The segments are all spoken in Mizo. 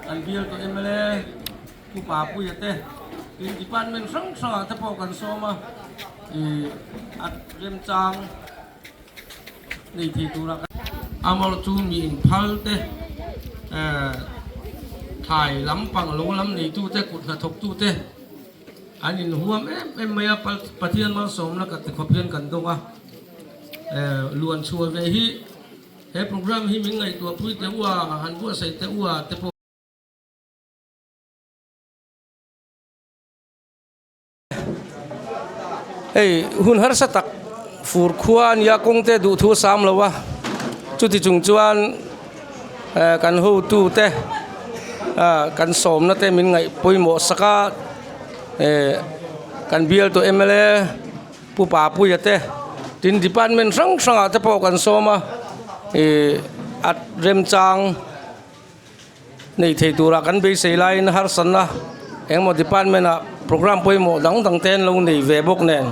Kan bialtu mla Pu Papuia te, tin department hrang hrangah te pawh kan sawm a, ih a remchang nei thei tura kan. Amor chu mi inphal te, eh thlai lampang lo lam neitu te, kut hnathawktu te an inhuam em em mai a, Pathian malsawmna ka ti khawp hian kan dawng a, eh luan chhuah ve hi he program hi min ngaihtuahpui teh u a, han buatsaih teh u a te pawh. Hei hun harsa tak fur khua a nia kawng te duh thu a sam lo a chuti chung chuan eh kan hotu te ah kan sawmna te min ngaih pawimawh sak a eh kan bial tawh mla Pu Papuia te tin department hrang hrang ah te pawh kan sawm a ih a remchang. Nei thei tura kan beisei laiin harsatna engemaw department ah program pawimawh dang dang te an lo nei ve bawk nen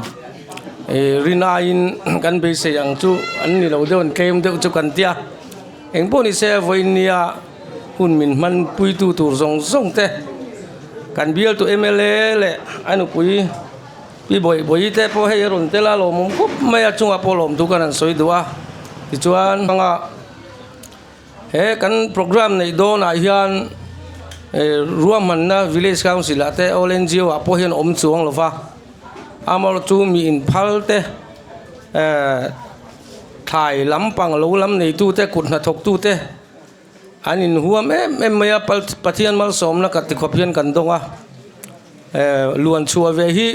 ih rin aiin kan beisei ang chu an ni lo deuh an tlem deuh chu kan tia engpawh ni se vawiin nia hun min hman puitu tur zawng zawng te kan bialtu mla leh a nupui pi bawih bawih te pawh hei a rawn tel a lawmawm khawp mai a chungah pawh lawmthu kan han sawi duh a tichuan. He kan program neih dawnah hian ruahmanna village council ah te all ngo ah pawh hian awm chuang lo va, amaherawhchu mi inphal te thlai lampang lo lam neitu te kut hnathawk tu te an inhuam em em mai a Pathian malsawmna ka ti khawp hian kan dawng a, luan chhuah ve hi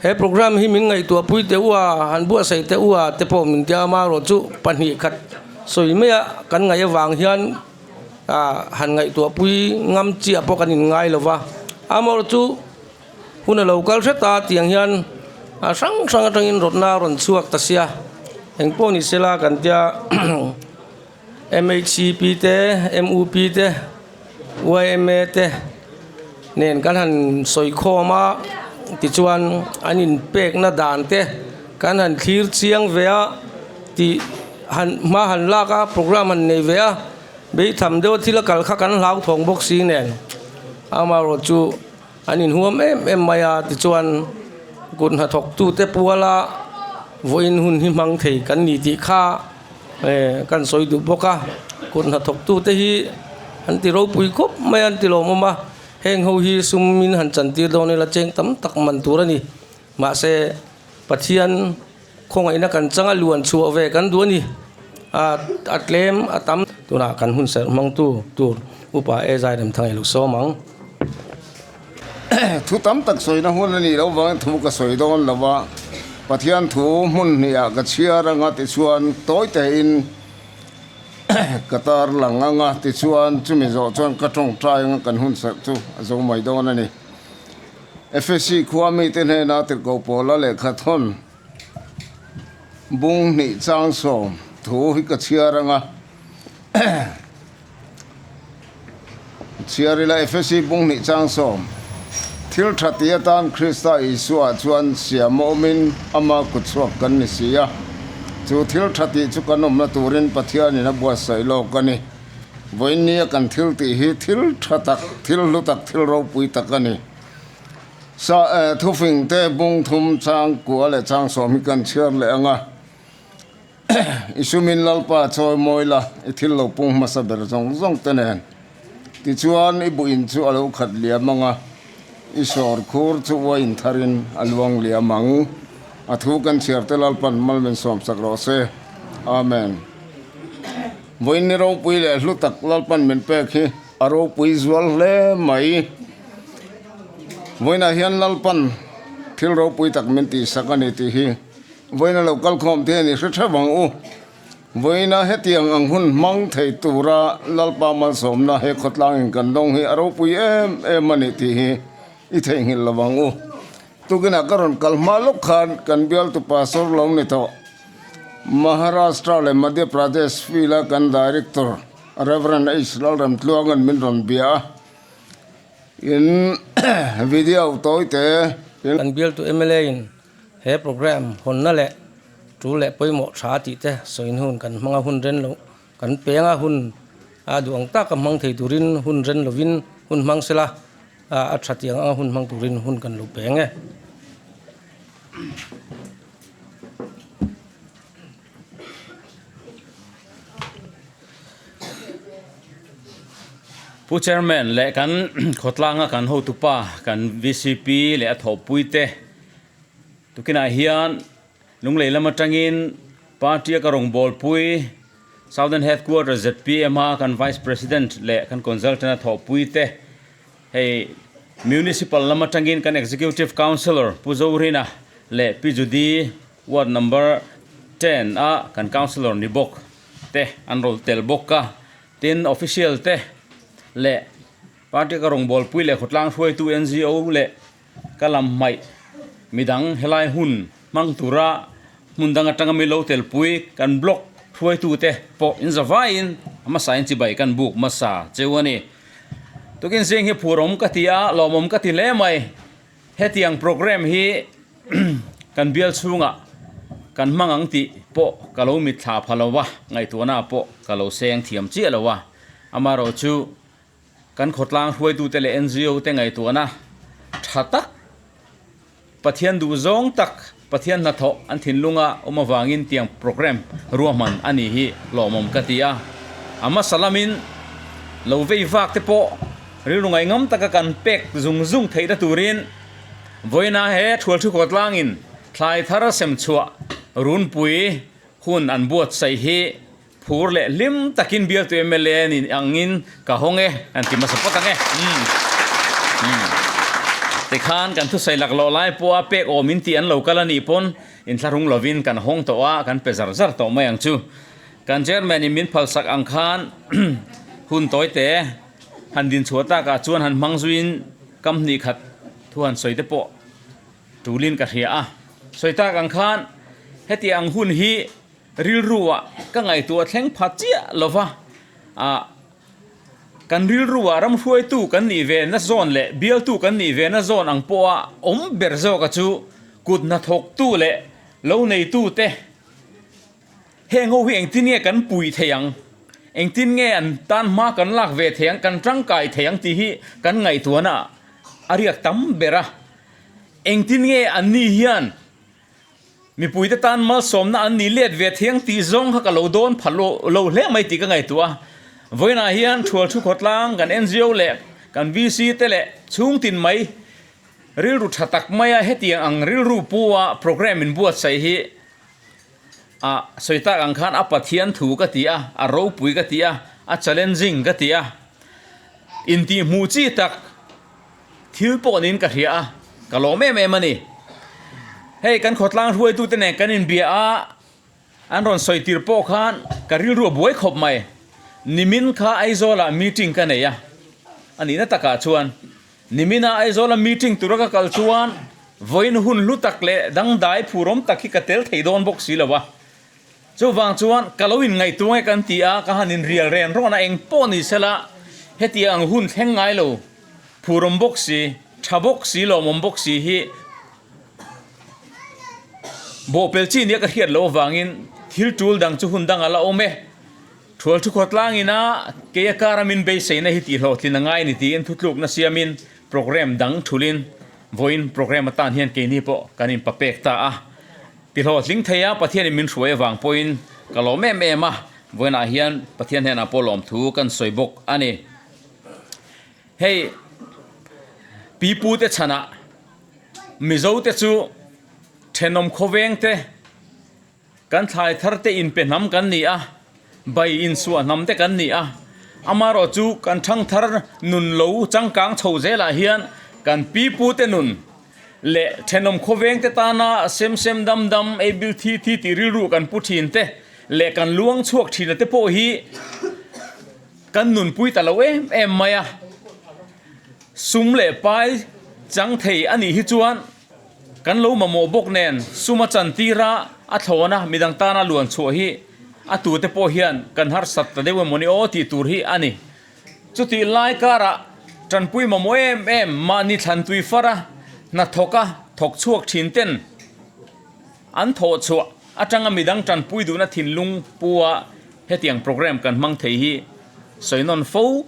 he program hi min ngaihtuah pui teh u a, han buatsaih teh u a te pawh min tia amaherawhchu pahnih khat sawi mai a kan ngaih avang hian ah han ngaihtuah pui ngam chiah pawh kan inngai lo va, amaherawhchu hun a lo kal hret a tiang hian a hrang hrang atangin rawtna a rawn chhuak ta sia engpawh ni sela kan tia M_H_C_P te M_U_P te Y_M_A te nen kan han sawi khawm a tichuan an inpekna dan te kan han thlir chiang ve a tih han hma han lak a program han nei ve a beitham deuh a thil a kal kha kan hlauthawng bawk si nen amaherawhchu an inhuam em em mai a tichuan kut hnathawk tute puala vawiin hun hi hmang thei kan ni tih kha. Eh kan sawi duh bawk a kut hnathawk tute hi an ti ropui khawp mai a an ti lawmawm a heng ho hi sum in han chan tir dawn ila cheng tam tak man tur a ni mahse Pathian khawngaihna kan chang a luan chhuah ve kan duh a ni a a tlem a tam tunah kan hun serh hmang tu tur upa e zai rem thang ilo sawm ang. Thu tam tak sawina hun a nih loh vangin thu ka sawi dawn lo va, Pathian thu hmun hnih ah ka chhiar anga tichuan tawi tein ka tar lang anga tichuan chumi zawh chuan ka tawngtai anga kan hun serh chu a zo mai dawn a ni. Efesi khua mite hnena tirhkoh pawla lehkha thawn bung hnih chang sawm thu hi ka chhiar anga. Chhiar ila Efesi bung hnih chang sawm, Thil tha ti atan Krista Isua chuan siam a awmin ama kut chhuak kan ni si a, chu thil tha tih chu kan awmna turin Pathianin a buatsaih lawk a ni. Vawiin nia kan thil tih hi thil tha tak, thil hlu tak, thil ropui tak a ni. Sa, thufing te bung thum chang kua leh chang sawm hi kan chhiar leh ang a. I sumin Lalpa chawi mawi la, i thil lo pung hmasa ber zawng zawng te nen. Tichuan, i buhin chu a lo khat liam ang a, i sawr khur chu uain tharin a luang liam ang. A thu kan chhiar te Lalpan mal min sawmsak rawh se. Amen. Vawiin ni ropui leh hlu tak Lalpan min pek hi a ropui zual hle mai. Vawiinah hian Lalpan thil ropui tak min tihsak a ni tih hi. Vawiina lo kal khawm te ni hre theuh ang u. Vawiina hetiang ang hun hmang thei tura Lalpa malsawmna he khawtlangin kan dawng hi a ropui em em a ni tih hi i theihnghilh lo ang u. Tukinah ka rawn kal hma lawk khan kan bialtu pastor lo ni tawh Maharashtra leh Madhya Pradesh field a kan Director Rev. H. Lalramtluanga'n min rawn bia a. In video tawi te. Kan bialtu mla in He program hawnna leh tul leh pawimawh tha tih te sawi hun kan hmang a hun ren loh kan peng a hun A duh ang taka hmang thei turin hun ren lovin hun hmang sela, a tha tiang anga hun hmang turin hun kan lo peng e. Pu Chairman leh kan khawtlanga kan hotupa kan vcp leh a thawhpuite tukinah hian Lunglei lam atangin party a ka rawngbawlpui Southern Headquarter zpm a kan Vice President leh kan Consultant a thawhpui te, hei Municipal lam atangin kan Executive Councillor Pu Zorina leh Pi Judy Ward Number 10 a kan Councillor ni bawk te an rawl tel bawk a, tin Official te leh party a ka rawngbawlpui leh khawtlang hruaitu NGO leh Ka lam hmaih midang helai hun hmang tura hmun dang atanga mi lo telpui kan blog hruaitute pawh in za vaiin a hmasa in chibai kan buk hmasa cheu a ni. Tukin zing hi phurawm ka ti a, lawmawm ka ti hle mai. Hetiang programme hi kan bial chhungah kan hmang ang tih pawh ka lo mitthla pha lo va, ngaihtuahna pawh ka lo seng thiam chiah lo a. Amaherawhchu Kan khawtlang hruaitute leh NGO te ngaihtuahna tha tak, Pathian duhzawng tak, Pathian hnathawh an thinlunga awm avangin tiang programme ruahman a nih hi lawmawm ka ti a. A hmasa lamin lo vei vak te pawh rilru ngaihngam taka kan pek zung zung theihna turin vawiina he thualthu khawtlangin thlai thar sem chhuah runpui hun an buatsaih hi Phur leh hlim takin bialtu mla ni angin ka hawng e, an ti hmasa phawt ang e. Umm. Umm. Tikhan kan thusawi laklawh lai pawha pek awm in tih an lo kal a nih pawn inthlahrung lovin kan hawng tawh a, kan pe zar zar tawh mai ang chu. Kan chairman in min phalsak ang khan hun tawi te han din chhuah takah chuan han hmang zuiin kam hnih khat thu han sawi te pawh tulin ka hria a. Sawi tak ang khan heti ang hun hi Rilruah ka ngaihtuah thleng pha chiah lova, ah kan rilruah ram hruaitu kan nih ve na zawn leh bialtu kan nih ve na zawn ang pawha awm ber zawka chu kut hnathawktu leh lo neitute heng ho hi engtin nge kan pui thei ang, engtin nge an tan hma kan lak ve thei ang, kan tangkai thei ang tih hi kan ngaihtuahna a riak tam ber a, engtin nge anni hian Mipuite tan malsawmna an nih let ve thiang tih zawng kha ka lo dawn pha lo hle mai tih ka ngaihtuah a. Vawiinah hian Thual Thu Khawtlang kan NGO leh kan VC te leh chhungtin mai rilru tha tak maia hetiang ang rilru pu a programme in buatsaih hi a sawi tak ang khan a Pathian thu ka ti a, a ropui ka ti a, a challenging ka ti a, intihhmuh chi tak Thil pawh niin ka hria a, ka lawm em em a ni. Hei kan khawtlang hruaitute nen kan inbia a, an rawn sawi tir pawh khan ka rilru a buai khawp mai. Nimin kha Aizawlah meeting ka nei a, a nihna takah chuan nimina Aizawla meeting tura ka kal chuan vawiin hun hlu tak leh dangdai phurawm tak hi ka tel thei dawn bawk si lo a. Chuvang chuan ka lo inngaihtuang e kan ti a, ka han inrial ren rawn a, eng pawh ni sela hetiang ang hun thleng ngai lo, phurawm bawk si, tha bawk si, lawmawm bawk si hi bawhpel chi nia ka hriat loh avangin thil tul dang chu hun dang a la awm e. Thual thu khawtlang ina kei a kara min beiseina hi tihhlawhtlin a ngai a ni tiin thutlukna siamin programme dang thulin vawiin programme atan hian keini pawh kan inpapek ta a. Ti hlawhtling thei a, Pathianin min hruai avang pawhin ka lawm em em a, vawiinah hian Pathian hnenah pawh lawmthu kan sawi bawk a ni. Hei pipute chhanah Mizote chu thenawm khawvengte kan thlai tharte inpe hnam kan ni a, bai insuah hnamte kan ni a, amaherawh chu kan thangthar nun lo changkang chho zelah hian kan pipute nun leh thenawm khawveng te tana sem sem dam dam ei bil thi thi tih rilru kan pu thin te leh kan luang chhuak thin a te pawh hi kan nunpui ta lo em em mai a, sum leh pai chang thei a nih hi chuan kan lo mamawh bawk nen sum a chan tir a, a thlawn a midang tana luan chhuah hi a tute pawh hian kan harsat ta deuh emawni aw tih tur hi a ni. Chutih lai karah tanpui mamawh em em mahni thlan tui far a, hnathawk a thawk chhuak thin ten an thawh chhuah atanga midang tanpui duhna thinlung pu a hetiang programme kan hmang thei hi Sawi nawn fo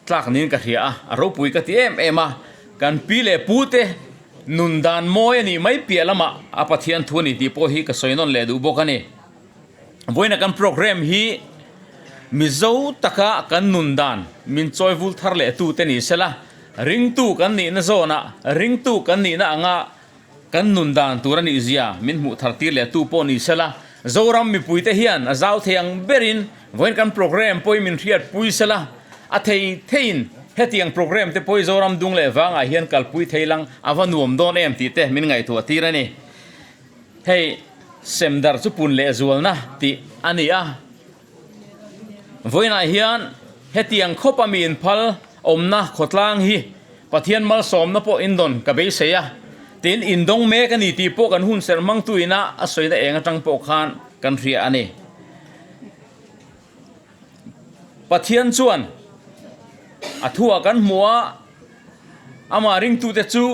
tlak niin ka hria a, a ropui ka ti em em a, kan pi leh pu te nun dan mawi a nih mai piah lamah a Pathian thu a ni tih pawh hi ka sawi nawn leh duh bawk a ni. Vawiina kan programme hi Mizo taka kan nun dan min chawi vul thar leh tu te ni sela, ringtu kan nihna zawnah ringtu kan nihna anga Kan nun dan tur a nih zia min hmuh thar tir leh tu pawh ni sela, Zoram mipuite hian a zau thei ang berin vawiin kan programme pawhin min hriat pui sela, a thei theiin hetiang programme te pawh hi Zoram dung leh vangah hian kalpui thei lang a va nuam dawn em tih te min ngaihtuah tir a ni. Hei semdar chu pun leh zualna tih a ni a, vawiinah hian hetiang khawpa mi inphal awmna khawtlang hi Pathian malsawmna pawh indawn ka beisei a, tin indawng mek a ni tih pawh kan hun serh hmangtu ina a sawina eng atang pawh khan kan hria a ni. Pathian chuan a thuah kan hmu a, amah ringtute chu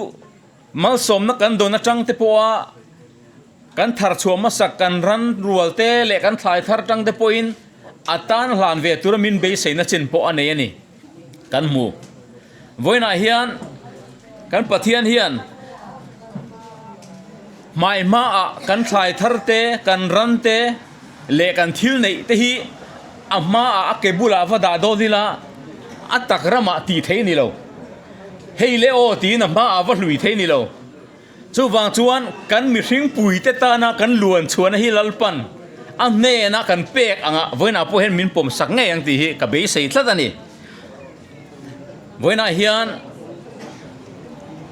malsawmna kan dawn atang te pawha kan thar chhuah hmasak kan ran rual te leh kan thlai thar atang te pawhin a tan hlan ve tura min beiseina chin pawh a nei a ni. Kan hmu. Vawiinah hian kan Pathian hian hmai hmaah kan thlai thar te, kan ran te leh kan thil neih te hi a hmaah a ke bulah va dah dawn ila a tak ramah tih theih a ni lo. Hei le aw tiin a hmaah va hlui theih a ni lo. Chuvang chuan kan mihring puite tana kan luan chhuahna hi Lalpan a hnena kan pek anga vawiinah pawh hian min pawmsak ngei ang tih hi ka beisei tlat a ni. Vawiinah hian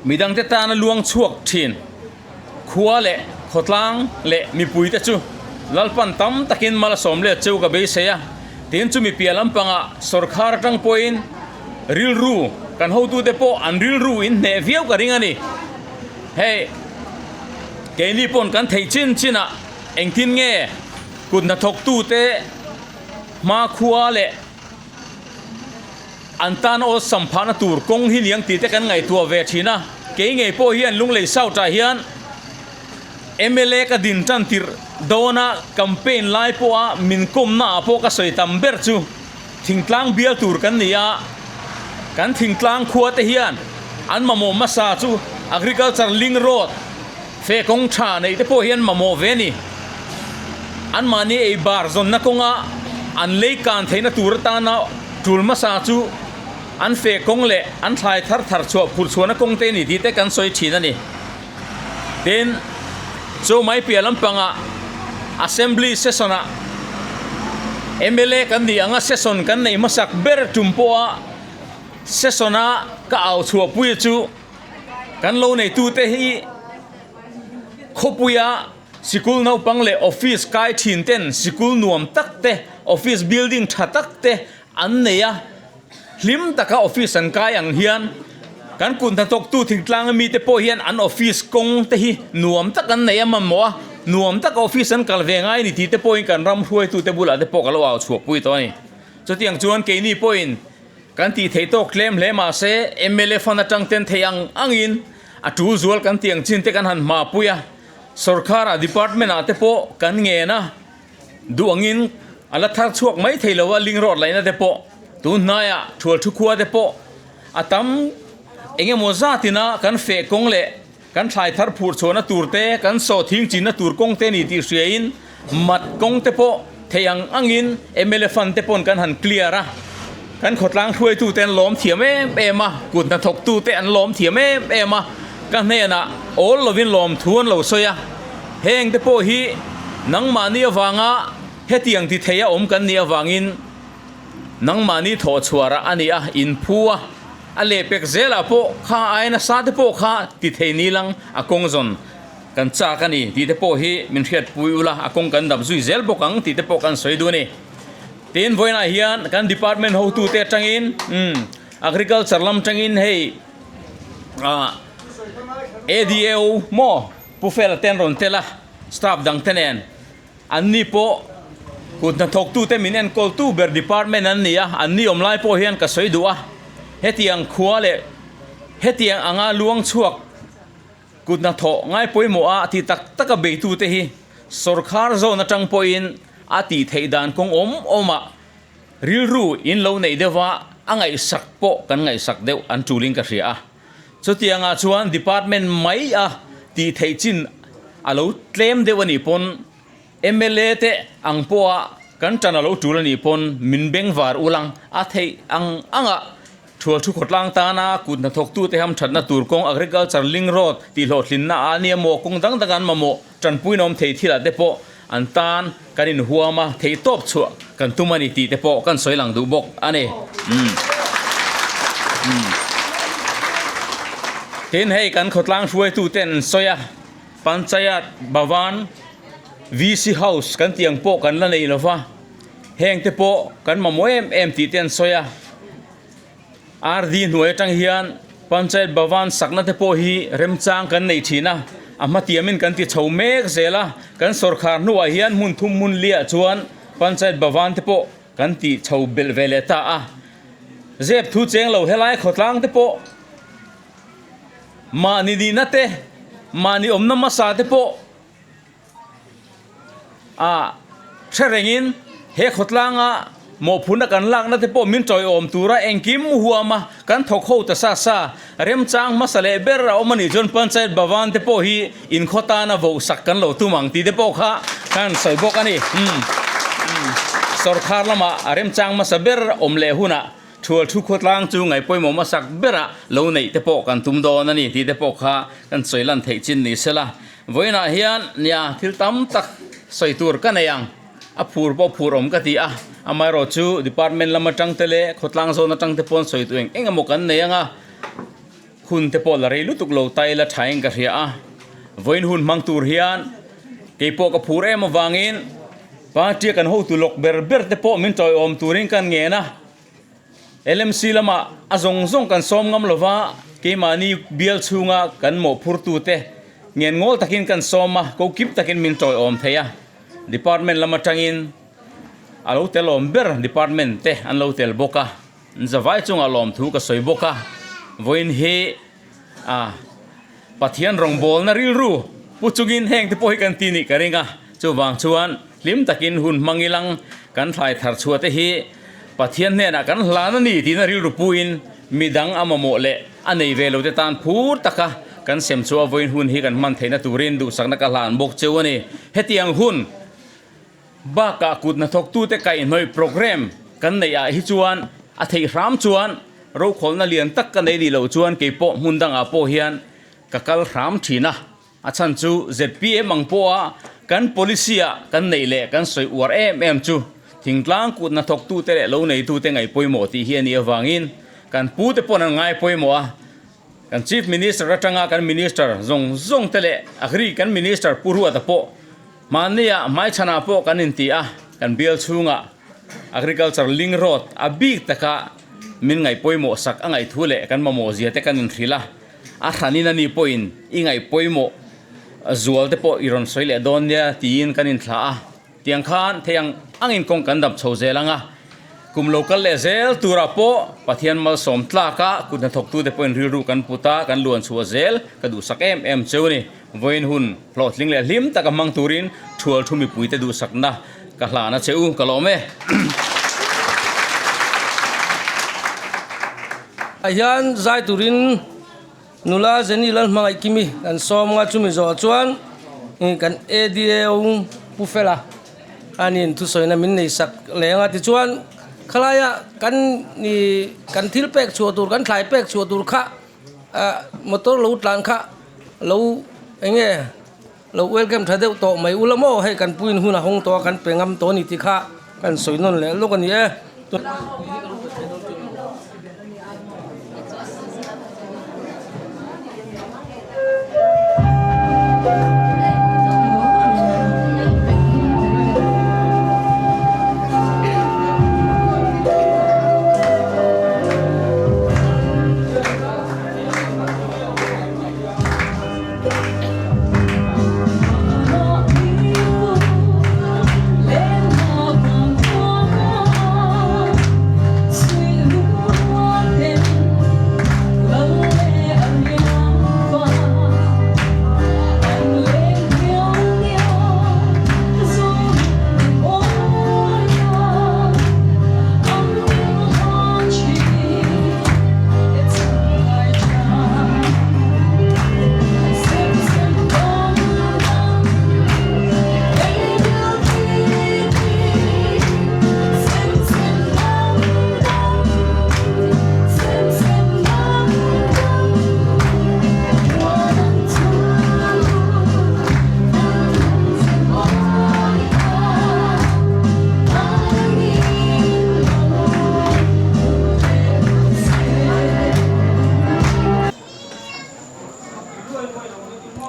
midangte tana luang chhuak thin khua leh khawtlang leh mipuite chu Lalpan tam takin mal a sawm let cheu ka beisei a. Tin chumi piah lampangah sawrkhar atang pawhin rilru kan hotute pawh an rilru in hneh viau ka ring a ni. Hei keini pawn kan theih chin chinah engtin nge kut hnathawktute hmakhua leh an tan awlsam phahna tur kawng hi niang tih te kan ngaihtuah ve thin a. Kei ngei pawh hian Lunglei South ah hian mla ka din tan tirh dawna campaign lai pawha min kawmna ah pawh ka sawi tam ber chu thingtlang bial tur kan ni a, kan thingtlang khua te hian an mamawh hmasa chu agriculture link road feh kawng tha neih te pawh hian mamawh ve a ni. Anmahni ei bar zawnna kawnga an lei kan theihna tur atana tul hmasa chu an feh kawng leh an thlai thar thar chhuah phurh chhuahna kawng te a ni tih te kan sawi thin a ni. Tin, chu mai piah lampangah Assembly session-ah mla kan nih anga session kan neih hmasak ber tum pawha session-a ka au chhuahpuia chu kan lo neitute hi khawpuia sikul naupang leh office kai thin ten sikul nuam tak te, office building tha tak te an nei a. Hlim taka office an kai ang hian kan kut hnathawktu thingtlang mite pawh hian an office kawng te hi nuam tak an nei a mamawh a, nuam taka office an kal ve ngai a ni tih te pawhin kan ram hruaitute bulah te pawh ka lo au chhuahpui tawh a ni. Chutiang chuan keini pawhin kan tih theih tawk tlem hle mahse mla fund atang ten theih ang angin a tul zual kan tih ang chin te kan han hmapui a, sorkharah department ah te pawh kan ngen a. Duh angin a la thar chhuak mai thei lo a, link road laihna te pawh tun hnaiah thual thu khua te pawh a tam eng emaw zatina kan feh kawng leh kan thlai thar phur chhuahna tur te, kan saw thing chinna tur kawng te a ni tih hriain mat kawng te pawh theih ang angin mla fund te pawn kan han clear a, kan khawtlang hruaitute an lawm thiam em em a, kut hnathawktute an lawm thiam em em a, ka hnenah awl lovin lawmthu an lo sawi a. Heng te pawh hi nangmahni avanga hetiang ti thei a awm kan nih avangin nangmahni thawh chhuarah a ni a, inphu a, a lehpek zelah pawh kha aia nasa te pawh kha ti thei ni lang a kawng zawn kan chak a ni tih te pawh hi min hriatpui ula, a kawng kan dap zui zel bawk ang tih te pawh kan sawi duh a ni. Tin, vawiinah hian kan department hotute atangin agriculture lam atangin hei ah ADAO maw? Pu Fela te an rawn tel a, staff dang te nen an ni pawh kut hnathawktute min enkawltu ber department an ni a, an ni awm lai pawh hian ka sawi duh a, hetiang khua leh hetiang anga luang chhuak kut hnathawh ngai pawimawh a ti tak taka beitute hi sawrkhar zawn atang pawhin a tih theih dan kawng awm awmah. Rilru in lo neih deuh a, a ngaihsak pawh kan ngaihsak deuh an tulin ka hria a. Chutiangah chuan department mai a tih theih chin a lo tlem deuh a nih pawn mla te ang pawha kan tan a lo tul a nih pawn min bengvar ulang a theih ang anga thual thu khawtlang tana kut hnathawktute hamthatna tur kawng agriculture link road tih hlawhtlinna a nia maw kawng dang dang an mamawh Tanpuina awm thei thilah te pawh an tan kan inhuam a, thei tawp chhuah kan tum a ni tih te pawh kan sawi lang duh bawk a ni. Tin, hei kan khawtlang hruaitute an sawi a, Panchayat Bhavan, VC House kan tih ang pawh kan la nei lo va, heng te pawh kan mamawh em em tih te an sawi a. RD hnuai atang hian Panchayat Bhavan sakna te pawh hi remchang kan nei thin a, a hmatiamin kan ti chho mek zel a, kan sawrkhar hnuah hian hmun thum hmun liah chuan Panchayat Bhavan te pawh kan ti chho belh ve leh ta a. Zep thu cheng lo helai khawtlang te pawh mahni nihna te, mahni awmna hmasa te pawh A hre rengin he khawtlanga mawhphurhna kan lakna te pawh min tawiawm tura engkim huam a, kan thawk ho ta sa sa. Remchang hmasa leh ber a awm a nih chuan Panchayat Bhavan te pawh hi inkhaw tana vohsak kan lo tum ang tih te pawh kha kan sawi bawk a ni. Sawrkhar lamah a remchang hmasa ber awm leh hunah thual thu khawtlang chu ngaihpawimawh hmasak berah lo neih te pawh kan tum dawn a ni tih te pawh kha kan sawi lan theih chin ni sela. Vawiinah hian nia thil tam tak sawi tur ka nei ang, a phur pawh phur awm ka ti a, amaherawh chu department lam atang te leh khawtlang zawn atang te pawn sawi tur eng eng emaw kan nei ang a, hun te pawh la rei lutuk lo ta ila thain ka hria a, vawiin hun hmang tur hian kei pawh ka phur em avangin party a kan hotu lawk ber ber te pawh min tawiawm turin kan ngen a. LMC lamah a zawng zawng kan sawm ngam lo va, keimahni bial chhunga kan mawhphurtute ngen ngawl takin kan sawm a, ko kip takin min tawiawm thei a. Department lam atangin a lo tel awm ber department te an lo tel bawk a, zavai chungah lawmthu ka sawi bawk a. Vawiin hi a Pathian rawngbawlna rilru pu chungin heng te pawh hi kan ti nih ka ring a, chuvang chuan hlim takin hun hmang ilang kan thlai thar chhuah te hi Pathian hnenah kan hlan a ni tiin a rilru puin midang a mamawh leh a nei ve lo te tan phur taka kan sem chu a vawiin hun hi kan hman theihna turin duhsakna ka hlan bawk cheu a ni. Hetiang hun bakah kut hnathawktute kaihhnawih programme kan neih ah hi chuan a theih hram chuan rokhawlna lian tak ka nei nih loh chuan keipawh hmun dangah pawh hian ka kal hram thin a. A chhan chu zpm ang pawha kan policy ah kan neih leh kan sawi uar em em chu thingtlang kut hnathawktute leh lo neitute ngaih pawimawh tih hi a nih avangin kan pute pawn an ngai pawimawh a. Kan Chief Minister atanga kan Minister zawng zawng te leh Agri kan Minister Pu Ruata pawh hmanniah hmaichhanah pawh kan inti a, kan bial chhungah Agriculture Link Road a bik taka min ngaih pawimawh sak a ngaih thu leh kan mamawh zia te kan inhrilh a, a hranin ani pawhin i ngaih pawimawh zual te pawh i rawn sawi leh dawn nia tiin kan inthlah a. Tiang khan thei ang angin kawng kan dap chho zel ang a, kum lo kal leh zel turah pawh Pathian malsawm tlaka kut hnathawktute pawhin rilru kan put a, kan luan chhuah zel ka duhsak em em cheu a ni. Vawiin hun hlawhtling leh hlim taka hmang turin thual thu mipuite duhsakna ka hlan a che u, ka lawm e. Ah hian zai turin Nula Jenny Lalhmangaihkimi kan sawm nga chumi zawh chuan kan ADAO Pu Fela anin thusawina min nei sak leng a tichuan khalaia kan ih kan thil pek chhuah tur kan thlai pek chhuah tur kha ah motor lo tlan kha lo eng nge lo welcome tha deuh tawh mai ula maw hei kan puin hun a hawng tawh a kan pe ngam tawh a ni tih kha kan sawi nawn leh lawk a ni e.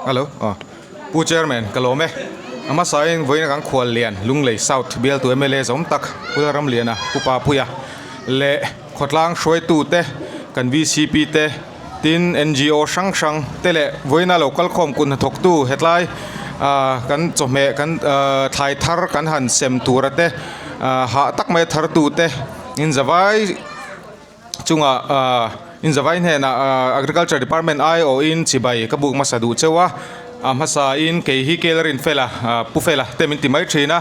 Hello aw Pu Chairman ka lawm e. A hmasain vawiin kan khual lian Lunglei South bialtu mla zawm tak Pu Lalramliana Pu Papuia leh khawtlang hruaitute kan VCP te tin NGO hrang hrang te leh vawiina lo kalkhawm kut hnathawktu hetlai ah kan chawhmeh kan ah thlai thar kan han sem tura te ah hah tak mai a thar tute inzavai chungah ah inzavai hnenah ah agriculture department aiawhin chibai ka buk hmasa duh cheu a a hmasain kei hi kel rin fela ah pu fela te min ti mai thin a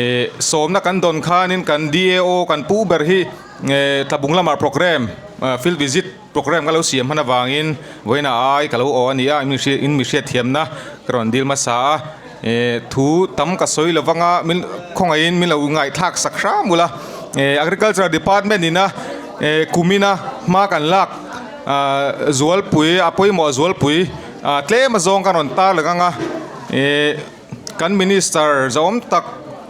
ih sawmna kan dawn khanin kan D_A_O kan pu ber hi eh tlabung lamah programme ah field visit programme ka lo siam hman avangin vawiin a ai ka lo aw a ni a in mi hriatthiamna ka rawn dil hmasa a eh thu tam ka sawi lo vanga min khawngaihin min lo ngaihthlak sak hram ula eh agriculture department ina eh kumina hma kan lak ah zualpui a pawimawh zualpui ah tlem azawng ka rawn tar leh ang a eh. Kan Minister zawm tak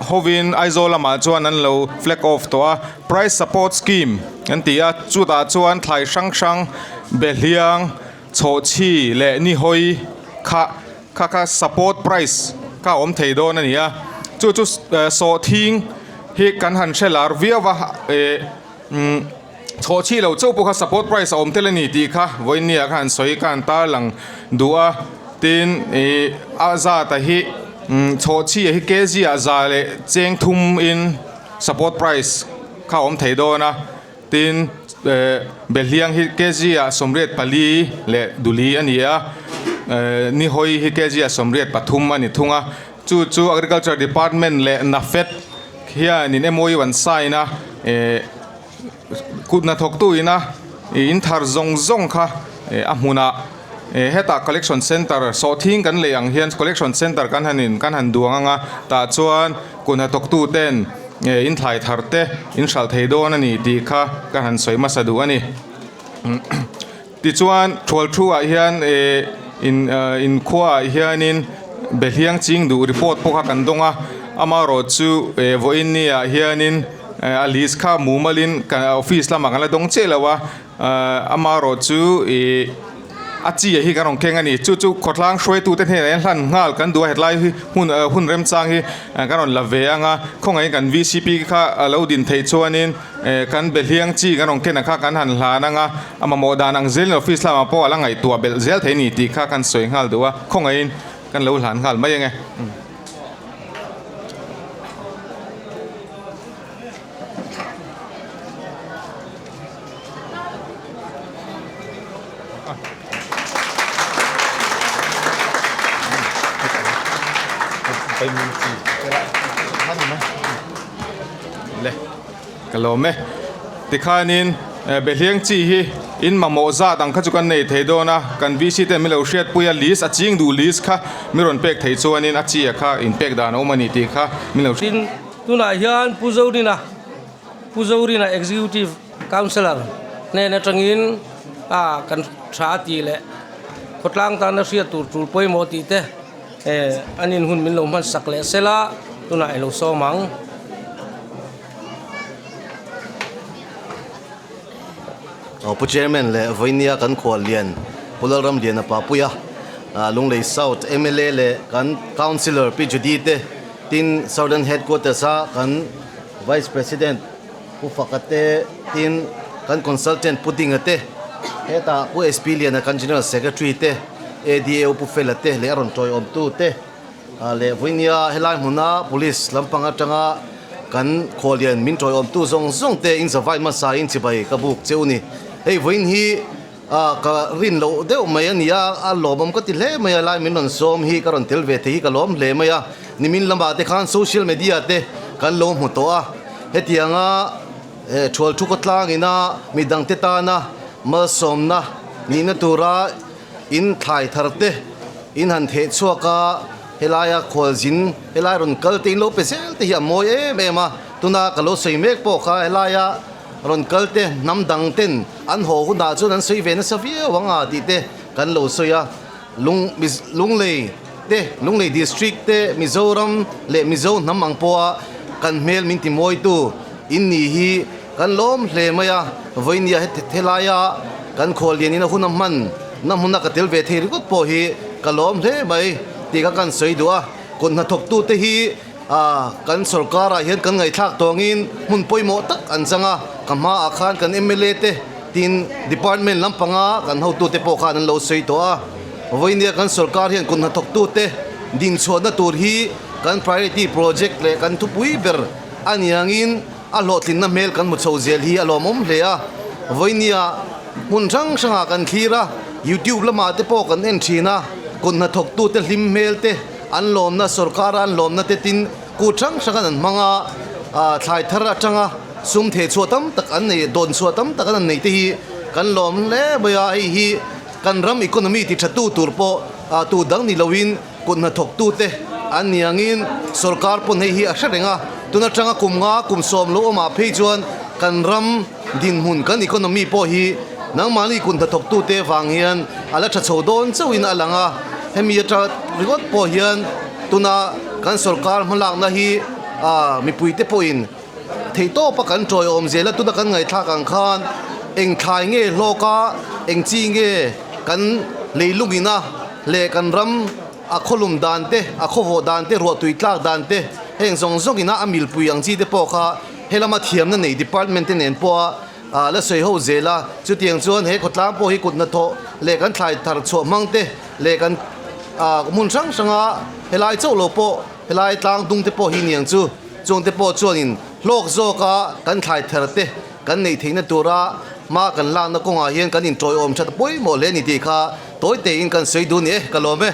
hovin Aizawl lamah chuan an lo flag off tawh a, Price Support Scheme an ti a, chutah chuan thlai hrang hrang Behliang, Chhawhchhi leh Nihawi kha kha kha support price kha a awm thei dawn a ni a, chu chu sawhthing hi kan han hre lar viau a, eh umm Chhawhchhi lo chauh pawh kha support price a awm tel a ni tih kha vawiinnia kha han sawi ka han tarlang duh a, tin ih a zat a hi chhawhchhi a hi kg ah za leh cheng thum in support price kha a awm thei dawn a, tin eh Behliang hi kg ah 84 leh duli a ni a, eh Nihawi hi kg ah 83 a ni thung a, chu chu agriculture department leh NAFED hianin MOU an sign a eh. Kut hnathawktu ina ih in thar zawng zawng kha eh a hmunah eh hetah collection centre sawhthing kan lei ang hian collection centre kan han in kan han duang ang a tah chuan kut hnathawktu ten eh in thlai thar te in hralh thei dawn a ni tih kha ka han sawi hmasa duh a ni. Tichuan thual thu ah hian eh in ah inkhua ah hianin Behliang ching duh report pawh kha kan dawng a, amaherawh chu eh vawiin ni ah hianin eh a list kha mumalin ka office lamah kan la dawng chiah lo a, ah amaherawh chu ih a chi ah hi kan rawn keng a ni, chu chu khawtlang hruaitute hnenah hian hlan nghal kan duh a hetlai hi hmun ah hun remchang hi kan rawn la ve ang a, khawngaih kan V_C_P kha a lo din theih chuanin. Eh kan Behliang chi kan rawn ken ang kha kan han hlan ang a, a mamawh dan ang zelin office lamah pawh a la ngaihtuah belh zel thei a ni tih kha kan sawi nghal duh a, khawngaihin kan lo hlan nghal mai ang e. Le ka lawm e. Tikhanin Behliang chi hi in mamawh zat ang kha chu kan nei thei dawn a, kan VC ten min lo hriatpui a, list a ching duh list kha mi rawn pek thei chuanin a chi a kha in pek dan a awm a ni tih kha min lo Tin, tunah hian Pu Zorina, Pu Zorina Executive Councillor hnen atangin a kan tha tih leh khawtlang tana hriat tur tul pawimawh tih te an inhun min lo hman sak leh sela tunah i lo sawm ang. Aw Pu Chairman leh Vawinia kan khuallian Pu Lalramliana Papuia, Lunglei South mla leh kan Councillor Pi Judy te, tin Southern Headquarters a kan Vice President Pu Faka te, tin kan Consultant Pu Dinga te, hetah Pu SP Liana kan General Secretary te, ADAO Pu Fela te leh a rawn tawiawmtu te leh vawinia helai hmuna Police lampang atanga kan khuallian min tawiawmtu zawng zawng te in zavai hmasa in chibai ka buk cheu ni. Hei vawiin hi ka rin loh deuh mai a ni a, a lawmawm ka ti hle mai a, lai min rawn sawm hi ka rawn tel ve thei hi ka lawm hle mai a, nimin lamah te khan social media te kan lo hmu tawh a, hetianga thual thu khawtlang ina midang te tana malsawmna nihna tura in thlai thar te in han theh chhuak a, helaia khualzin helai rawn kal te in lo pe zel te hi a mawi em em a, tuna ka lo sawi mek pawh kha helaia Rawn kal te, hnam dang ten an haw hunah chuan an sawi ve nasa viau ang a tih te kan lo sawi a. Lung Lunglei te, Lunglei District te, Mizoram leh Mizo hnam ang pawha kan hmel min ti mawitu in ni hi kan lawm hle mai a. Vawinia heti helaia kan khuallianin a hun a hman na hmuna ka tel ve thei ringawt pawh hi ka lawm hle mai tih kha kan sawi duh a. Kut hnathawktute hi kan sorkarah hian kan ngaihthlak tawngin hmun pawimawh tak an chang a, ka hmaah khan kan mla te tin department lampanga kan hotute pawh khan an lo sawi tawh a. Vawinia kan sorkar hian kut hnathawktute dinchhuahna tur hi kan priority project leh kan thupui ber a ni angin a hlawhtlinna hmel kan hmu chho zel hi a lawmawm hle a. Vawinia hmun hrang hrangah kan thlir a, YouTube lamah te pawh kan en thin a, kut hnathawktute hlim hmel te, an lawmna sorkara an lawmna te tin kut hrang hrang an hmang a, thlai thar atanga sum theh chhuah tam tak an nei, dawn chhuah tam tak an nei te hi kan lawm hle mai a, hei hi kan ram economy ti tha tu tur pawh tu dang ni loin kut hnathawktu te an ni angin sorkar pawn hei hi a hre reng a, tun atanga kum nga kum sawm lo awmah phei chuan kan ram dinhmun kan economy pawh hi nangmahni kut hnathawktu te vang hian a la tha chho dawn chauhin a lang a, hemi atang ringawt pawh hian tuna kan sorkar hmalakna hi mipui te pawhin Theihtawpa kan tawiawm zel a, tuna kan ngaihthlak ang khan eng thlai nge hlawk a, eng chi nge kan leilungin a leh kan ram a khawlum dan te, a khawvawh dan te, ruahtui tlak dan te, heng zawng zawngin a a milpui ang chi te pawh kha helama thiamna nei department te nen pawha la sawi ho zel a. Chutiang chuan he khawtlang pawh hi kut hnathawh leh kan thlai thar chhuah hmang te leh kan hmun hrang hranga helai chauh lo pawh helai tlang dung te pawh hi niang chu. Chungte pawh chuanin hlawk zawka kan thlai ther te kan neih theihna tura hma kan lakna kawngah hian kan intawiawm that pawimawh hle ni tih kha tawi tein kan sawi duh ni e, ka lawm e.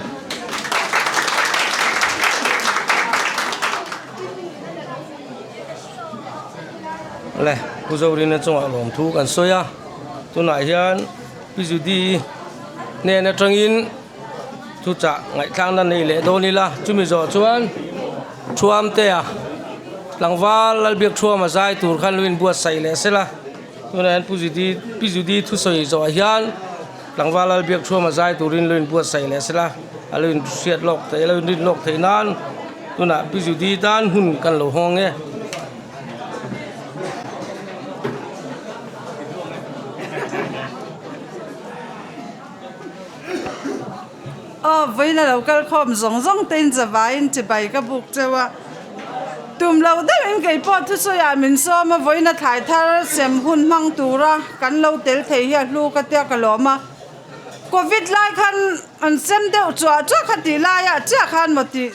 Le, Pu Zorina chungah lawmthu kan sawi a, tunah hian Pi Judy hnen atangin Thuchah ngaihthlakna nei leh dawn ila, chumi zawh chuan Thuamtea tlangval Lalbiak Thuama zai tur khan lo inbuatsaih leh sela, tunah hian Pu Judy Pi Judy thusawi zawhah hian tlangval Lalbiak Thuama zai turin lo inbuatsaih leh sela, a lo inhriat lawk theih a lo inrin lawk theih nan tunah Pi Judy tan hun kan lo hawng e. Aw, vawiin a lo kal khawm zawng zawng te in zavaiin chibai ka buk cheu a. Tum loh deuhin kei pawh thusawiah min sawm a, vawiin a thlai thar sem hun hmang tura kan lo tel thei hi a hlu ka tia ka lawm a. Covid lai khan an sem deuh chuah chuah kha tih laiah chiah khan maw tih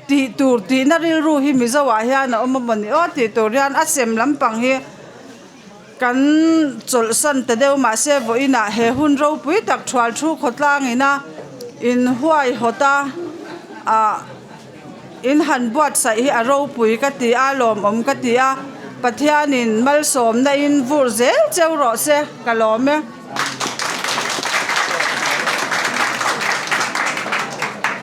tih tur tihna rilru hi Mizoah hian a awm a mawni aw tih tur hian a sem lampang hi Kan chawlhsan ta deuh mahse vawiinah he hun ropui tak thual thu khawtlang ina in huaihawt a ah in han buatsaih hi a ropui ka ti a lawmawm ka ti a Pathianin malsawmna in vur zel cheu rawh se ka lawm e.